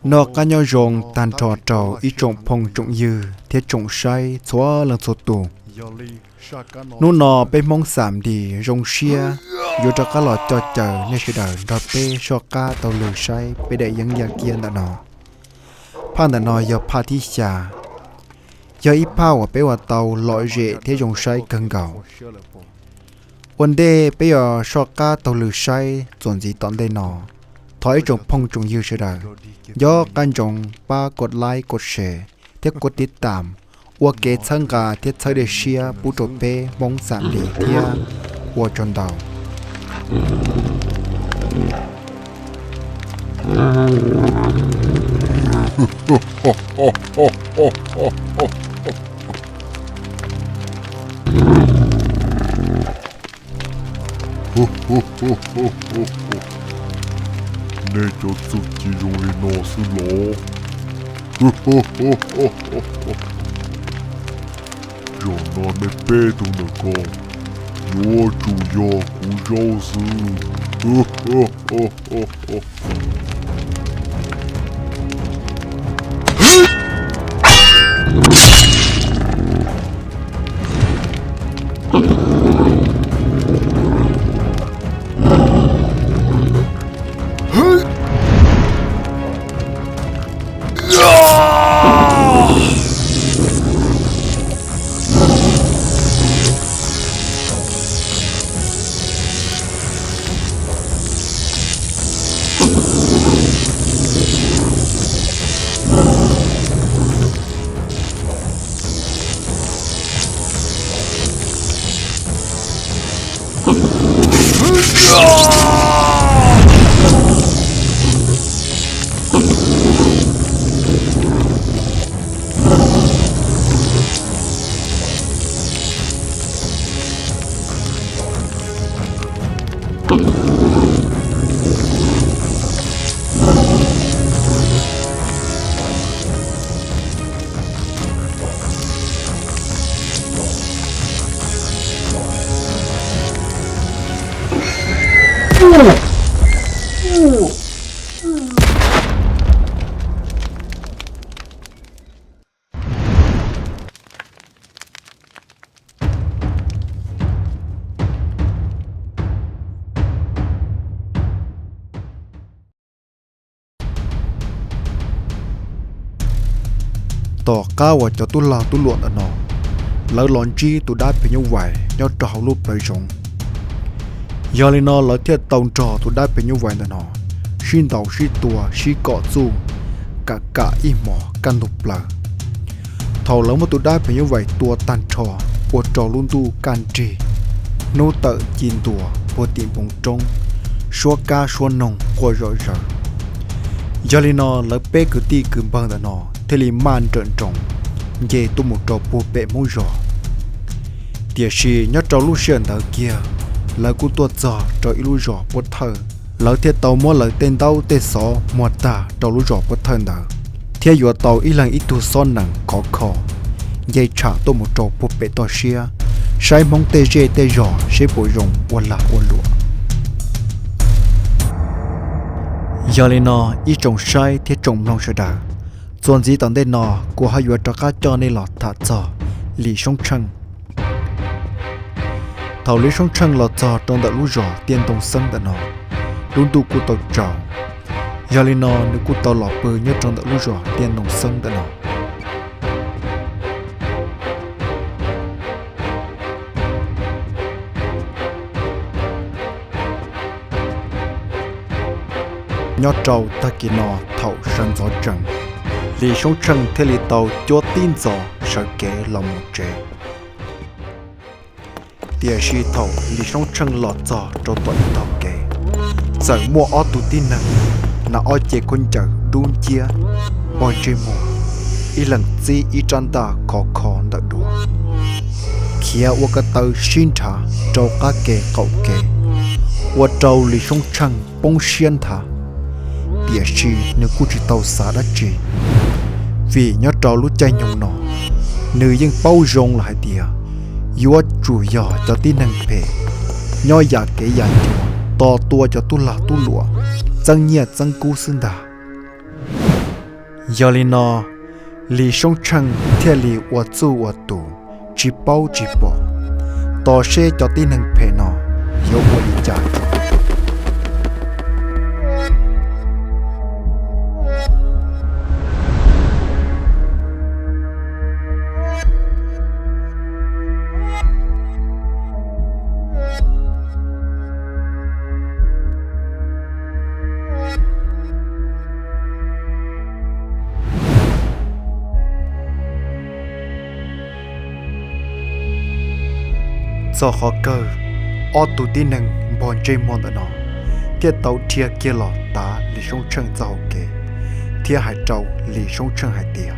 Noj qab nyob zoo tag nrho rau ib tsoom phooj tsoom ywg thiab tsoom saib txhua leej txhua tus. Hnub no peb Hmoob Xam Dis zoo siab yuav rov qab los coj caw nej sawv daws nrog peb soj qab taug lw saib peb daim yeeb yaj kiab ntawm no. Phaj ntawm no yog phaj thib xya, yog ib phaj uas peb ua tau lom zem thiab zoo saib kawg nkaus. Ua ntej peb yuav soj qab taug lw saib txuas ntxiv tom ntej no, thov ib tsoom phooj tsoom ywg sawv daws nco qab ntsoov pab kov like, kov share thiab kov tiv tam, ua kev txhawb nqa thiab txhawb dej siab pub rau peb Hmoob Xam Dis thiab. Ua tsaug ntau. Nej cov txuj ci zoo li no xwb los? Zaum no nej peb tug ntawm ko yuav tsum yog kuv zaub xwb. Tom qab uas cov tub lag tub luam ntawm no lawv los ntsib tus dab phim nyuj vais nyob rau hauv lub plawv zoov, yog li no lawv thiaj tau nrog tus dab phim nyuj vais ntawm no sib ntaus sib tua sib kom txuj kam kam ib hmos kaj ntug plaws. Thaum lawv muab tus dab phim nyuj vais tua tag nrho, ua rau lub ntuj kaj nrig, hnub tawm ci ntua puag tim npoo roob, suab kab suab noog quaj zom zaws. Yog li no lawv peb kwv tij kwv npawg ntawm no thiaj li maj nrawm nroos nce tuaj mus rau puag pem Hmoob zos. Tiam sis nyob rau lub sij hawm ntawd kiag, lawv kuj tuaj txog rau ib lub zos Puab Thawj, lawv thiaj tau muab lawv tej ntaub tej xov muag tag rau lub zos Puab Thawj ntawd, thiab yuav tau ib leeg ib tug xob nees khov kho nce tsham tuaj mus rau puag pem toj siab, saib Hmoob tej zej tej zos seb puas zoo ua lag ua luam. Yog li no, ib tsoom saib thiab tsoom mloog sawv daws, txuas ntxiv tom ntej no kuv ho yuav rov qab coj nej los tham txog Lis Soob Tsheej. Thaum Lis Soob Tsheej los txog rau ntawm lub zos Tiaj Ntoo Xeeb ntawm no, lub ntuj kuj tau tsaus. Yog li no nws kuj tau los pw nyob rau ntawm lub zos Tiaj Ntoo Xeeb ntawm no. Nyob rau tag kis no thaum sawv ntxov tsees, Lis Soob Tsheej thiaj li tau cuab tib ntxov sawv kev los mus tsev. Tiam sis thaum Lis Soob Tsheej los txog rau tom ib tog kev, txawm muaj ob tug tib neeg hnav ob ce khaub ncaws dub nciab, pog ntsej muag, ib leeg txib ib rab ntaj khov kho ntawm duav, khiav ua ko taw sib nrhav rau qab ke qaum kev, ua rau Lis Soob Tsheej poob siab nthav. Tiam sis nws kuj tsis tau xav dab tsi, vim nyob rau lub caij nyoog no, nws yeej paub zoo lawm hais tias yuav tsum yog cov tib neeg phem nyob yam kev yam ncua tos tua cov tub lag tub luam txeeb nyiaj txeeb kub xwb ntag. Yog li no, Lis Soob Tsheej thiaj li ua txuj ua tus, tsis paub tsis pom, tos seb cov tib neeg phem no yuav ua li cas. Txog qhov kawg, ob tug tib neeg npog ntsej muag ntawm no thiaj tau dhia kiag los tav Lis Soob Tsheej txoj hauv kev, thiab hais rau Lis Soob Tsheej hais tias,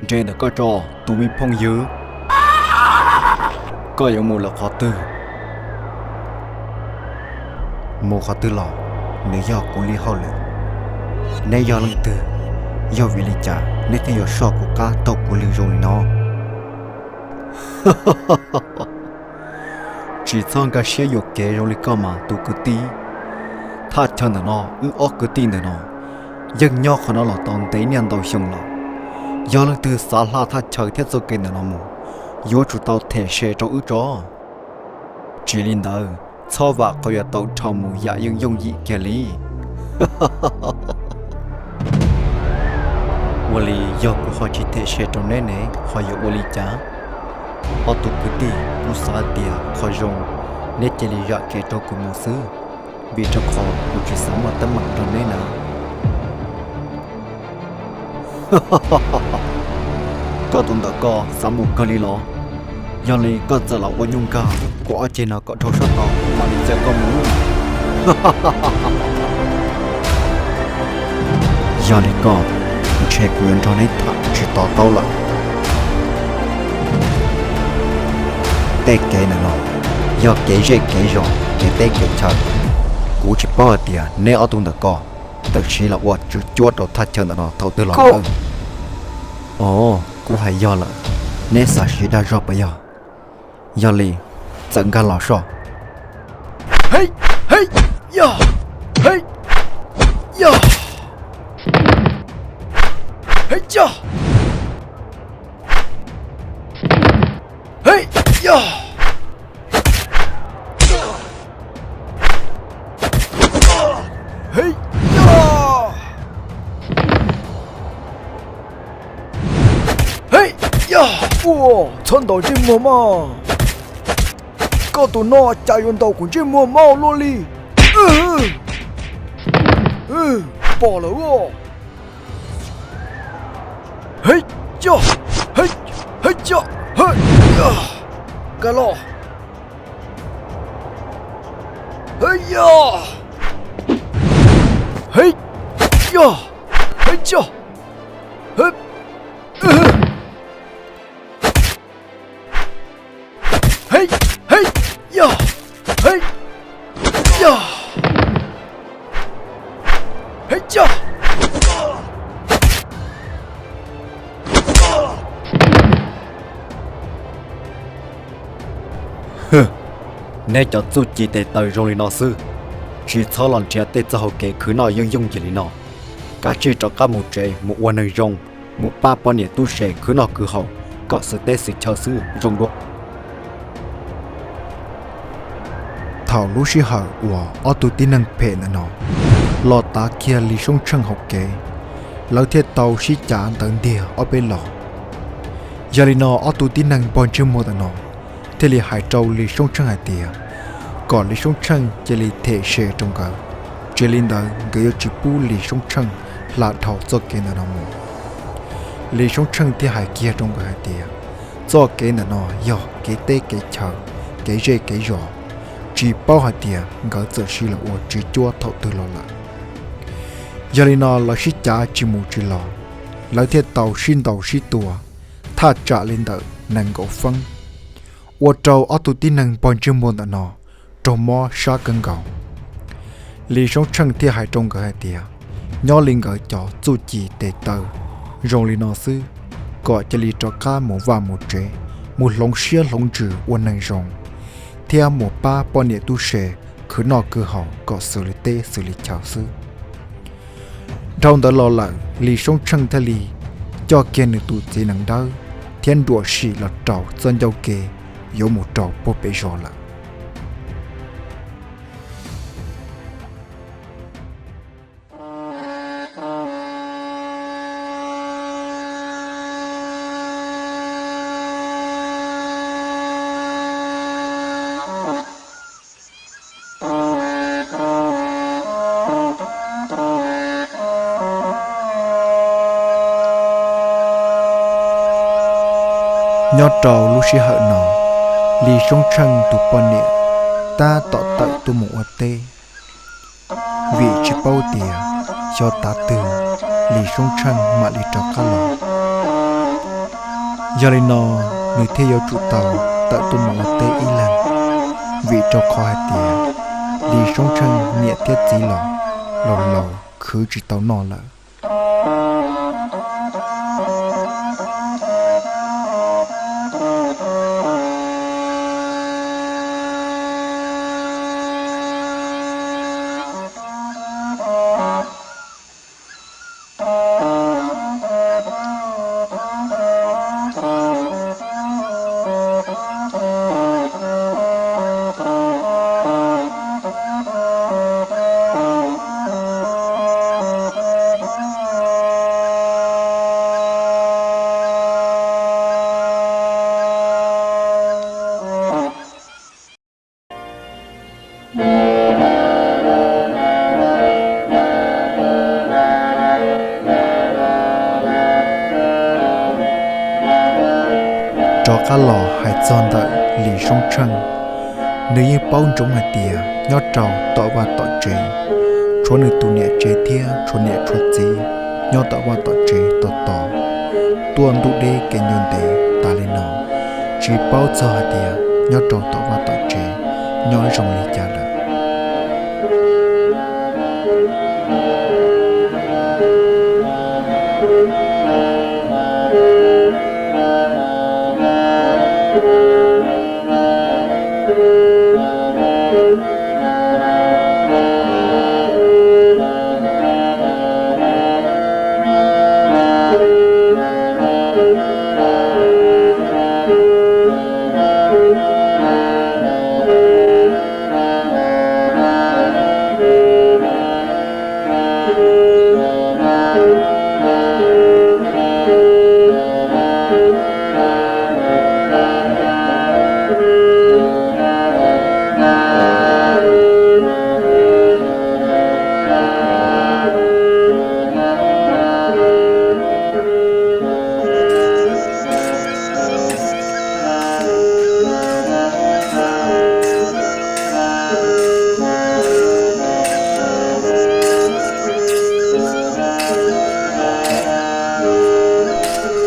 Nres ntawm koj tso, tus me phooj ywg. Koj yuav mus lawm qhov twg? Mus qhov twg los nws yog kuv li hauj lwm. Neb yog leej twg? Yog vim li cas neb thiaj yuav soj kuv qab taug kuv lw zoo li no? Tsis txhob nkag siab yuam kev zoo li koj mas tus kwv tij. Thaj chaw ntawm no, wb ob kwv tij ntawm no yeej nyob qhov no los tau ntev niaj ntau xyoo lawm. Yog leej twg xav hla thaj chaw thiab txoj kev ntawm no mus, yuav tsum tau them se rau wb tso. Tsis li ntawd, txhob vam qhov yuav tau dhau mus yam yooj yooj yim kiag li. Ua li yog kuv ho tsis them se rau neb ne, ho yuav ua li cas? Ob tug kwv tij, kuv xav tias qhov zoo neb cia li zam kev rau kuv mus xwb, vim rau qhov kuv tsis xav muaj teeb meem nrog neb na. Koj tus ntawm ko xav mus kawg li los? Yog li koj txawm los ua nyuj nkag kuv ob ceg no kom dhau sab tod mam li txiav koj mus. Yog li koj, ntshe kuv yuav nrog neb tham tsis to taub lawm. Tej kev ntawm no yog kev zej kev zos, kev teb kev chaw. Kuv tsis paub hais tias neb ob tug ntawm ko tawm siv los ua tswv cuab rau thaj chaw ntawm no thaum twg los lawm. Os, kuv hais yog lawm, neb xav siv dag zog puas yog? Yog li, txawm nkag los soj. Hei, hei, yog, hei, yog, hei, yog, hei, yog, hei, yog. Hei, yog, ua, txhob ntaus ntsej muag mog. Koj tus no cas yuav ntaus kuv ntsej muag mog luaj li. Pom lawm os. Hei, yog, hei, hei, yog, hei, yog, nkag los. Hei, yog, hei, yog, hei, yog, hei, hei, hei, yog, hei, yog, hei, yog. Neb cov txuj ci tes taw zoo li no xwb, tsis txhob los nrhiav tej txoj hau kev khwv noj yooj yooj yim li no. Kav tsij rov qab mus tsev mus ua neeg zoo, mus pab poj niam tub se khwv noj khwv haus kom xwm teb xwm chaw xwb zoo dua. Thaum lub sij hawm uas ob tug tib neeg phem ntawm no los tav kiag Lis Soob Tsheej hauv kev, lawv thiaj tau sib cav ntawd ntiag ob peb los. Yog li no ob tug tib neeg npog ntsej muag ntawm no thiaj li hais rau Lis Soob Tsheej hais tias kom Lis Soob Tsheej cia li them se rau nkawd, tsis li ntawd nkawd yuav tsis pub Lis Soob Tsheej hla dhau txoj kev ntawm no mus. Lis Soob Tsheej thiaj hais kiag rau nkawd hais tias txoj kev ntawm no yog kev teb kev chaw, kev zej kev zos, tsis paub hais tias nkawd txawm siv los ua tswv cuab thaum twg los lawm. Yog li no lawv sib cav tsis mus tsis los, lawv thiaj tau sib ntaus sib tua thaj tsam li ntawm nees nkaum feeb, ua rau ob tug tib neeg npog ntsej muag ntawm no raug mob sab kawg nkaus. Lis Soob Tsheej thiaj hais rau nkawd hais tias nyob li nkawd cov txuj ci tes taw zoo li no xwb, kom cia li rov qab mus vaj mus tsev, mus hloov siab hloov ntsws ua neeg zoo, thiab mus pab poj niam tub se khwv noj khwv haus kom xws li teb xws li chaw xwb. Dhau ntawd los lawm Lis Soob Tsheej thiaj li coj kiag nws tus txiv nees dawb thiab nruam sim los rau txoj ncauj ke yuav mus rau puag pem zos lawm. Nyob rau lub sij hawm no, Lis Soob Tsheej tus poj niam tab tom tawm tuaj mus ua teb, vim tsis paub tias xyov tav twg Lis Soob Tsheej mam li rov qab los. Yog li no, nws thiaj yuav tsum tau tawm tuaj mus ua teb ib leeg, vim rau qhov hais tias Lis Soob Tsheej niam thiab txiv los laus laus khwv tsis tau noj lawm. Rov qab los hais txog ntawm Lis Soob Tsheej, nws yeej paub ntsoov hais tias nyob rau tom vaj tom tsev, tshuav nws tus niam tsev thiab tshuav niam tshuav txiv nyob tom vaj tom tsev tos tos, tuaj ntuj deb kev ncua ntev tas li no, tsis paub txog hais tias nyob rau tom vaj tom tsev nyob zoo li cas lawm.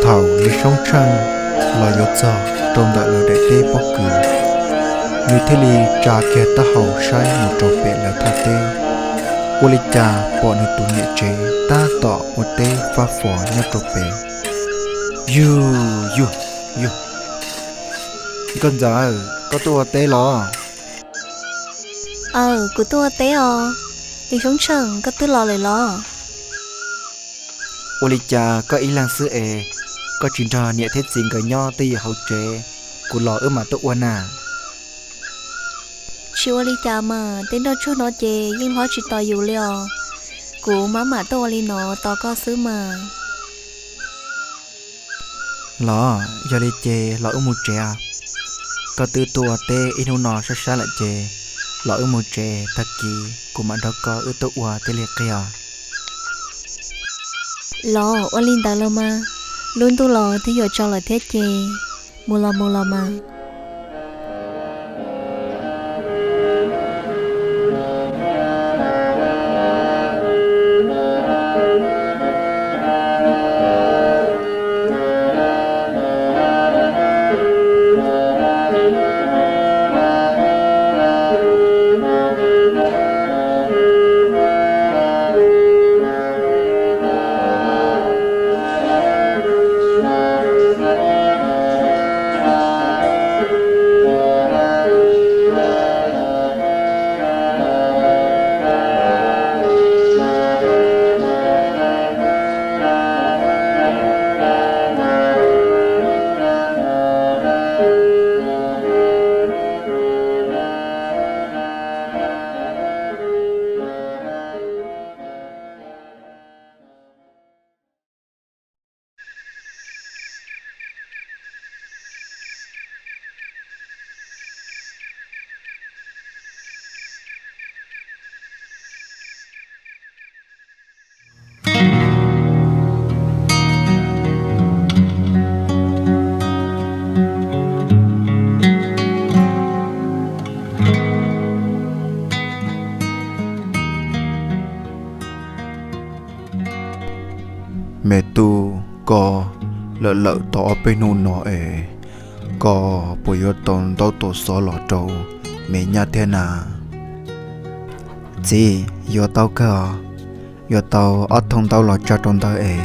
Thaum Lis Soob Tsheej los yuav txog rau ntawm lawv daim teb pob kws, nws thiaj li tsa kiag taub hau saib mus rau pem lawv thaj teb, ua li cas pom nws tus niam tsev tab tom ua teb fab fo nyob rau pem. Yug, yug, yug, Nkauj Ntxawm, koj tuaj ua teb los? Aw, kuv tuaj ua teb os. Lis Soob Tsheej, koj twb los lawm los? Ua li cas koj ib leeg xwb es, koj tsis nrog niam thiab txiv nkawd nyob twj ywm hauv tsev, kuv los wb mam tuaj ua na. Tsis ua li cas mas, tej nroj tsuag no ces yeej hlob tsis tos yus li os. Kuv mam mam tuaj ua li no tos koj xwb mas. Los, yog li ces los wb mus tsev. Koj twb tuaj ua teb ib hnub no sab sab lawm ces los wb mus tsev, tag kis kuv mam nrog koj wb tuaj ua thiaj li qig os. Los ua li ntawd los mas, lub ntuj los twb yuav tsaus lawm thiab ces, mus los mus los mas. Me tub, koj lawm lawm tau ob peb hnub no es, koj puas yuav tau ntaub tau xov los rau me nyab thiab na? Txiv, yuav tau kawg os. Yuav tau ob thooj ntaub los tso rau ntawd es,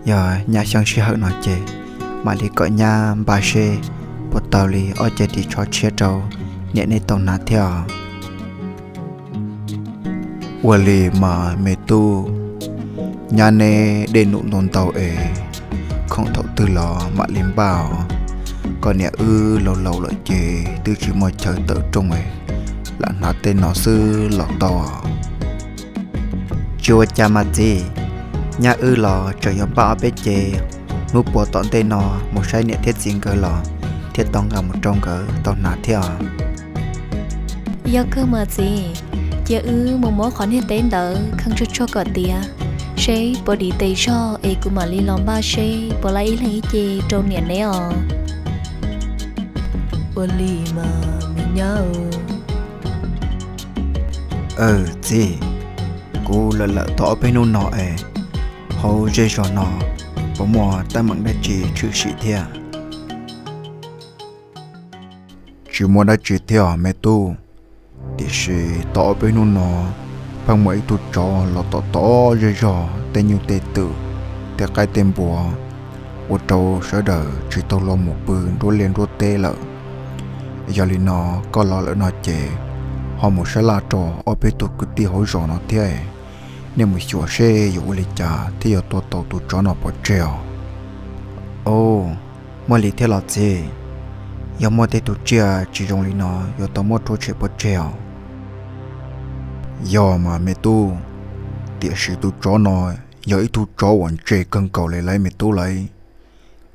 yog nyab xyeej sij hawm no ces mam li kom nyab npaj seb puas tau li ob ceg ris tsho tshiab rau niam neb tau hnav thiab os. Ua li mas me tub, nyab neb dej num ntau ntau es, khoom thaum twg los mam li npaj os. Koj niam wb laus laus lawm ces twb tsis muaj chaw tawm rooj es, lam hnav tej no xwb los tau os. Tsis ua cas mas txiv, nyab wb los tseem yuav npaj ob peb cev, hnub puas tom ntej no mus saib niam thiab txiv nkawd los thiaj tau nqa mus rau nkawd tau hnav thiab os. Yog kawg mas txiv, cia wb mus muab qhov niag teb ntawd kheej tsuag tsuag kom tiav, seb puas dim tes zog es kuv mam li los npaj seb puas laib ib leeg ib ce rau niam neb os. Ua li mas me nyab. Aw txiv, kuv lawm lawm tau ob peb hnub no es, hauv zej zog no puas muaj teeb meem dab tsi tshwm sim thiab? Tsis muaj dab tsi thiab me tub, tiam sis tau ob peb hnub no pheej muaj ib tug tsov los tom tom zej zog tej nyuj tej twm, tej qaib tej npua, ua rau sawv daws tsis tau los mus pw nruab liaj nruab teb lawm. Yog li no, koj los lawm no ces ho mus sab laj rau ob peb tug kwv tij hauv zos no thiab, nej mus xyuas seb yuav ua li cas thiaj yuav tua tau tus tsov no pov tseg os. Au, muaj li thiab los txiv? Yog muaj tej tus tsiaj tsis zoo li no yuav tau muab rhuav tshem pov tseg os. Yog mas me tub, tiam sis tus tsov no yog ib tug tsov uas ntse kawg nkaus li lawm me tub lauj.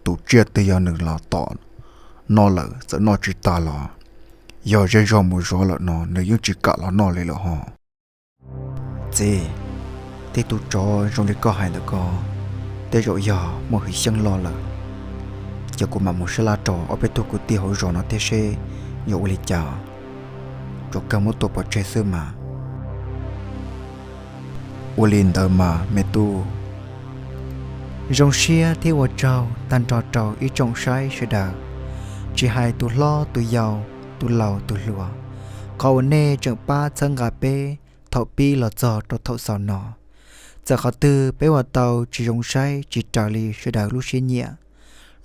Tus tsiaj twg yog nws los tom noj lawm txawm noj tsis tag los, yog zej zog mus zov lawm no nws yeej tsis kam los noj li lawm ho. Txiv, tej tus tsov zoo li koj hais ntawm ko tej zaum yog muaj hwj xyeeb loj lawm. Ces kuv mam mus sab laj rau ob peb tug kwv tij hauv zos no thiab seb yuav ua li cas, tsuas kawg muab tua pov tseg xwb mas. Ua li ntawd mas me tub, zoo siab thiab ua tsaug tag nrho rau ib tsoom saib sawv daws, tsis hais tus hlob tus yau, tus laus tus hluas, qhov uas nej tseem pab txhawb nqa peb thaum pib los txog rau thaum xaus no. Txawm qhov twg peb ua tau tsis zoo saib tsis raws li sawv daws lub siab nyiam,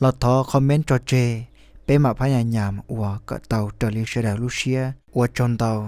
los thov comment tso tseg, peb mam phab nyas nyas ua kom tau raws li sawv daws lub siab. Ua tsaug ntau.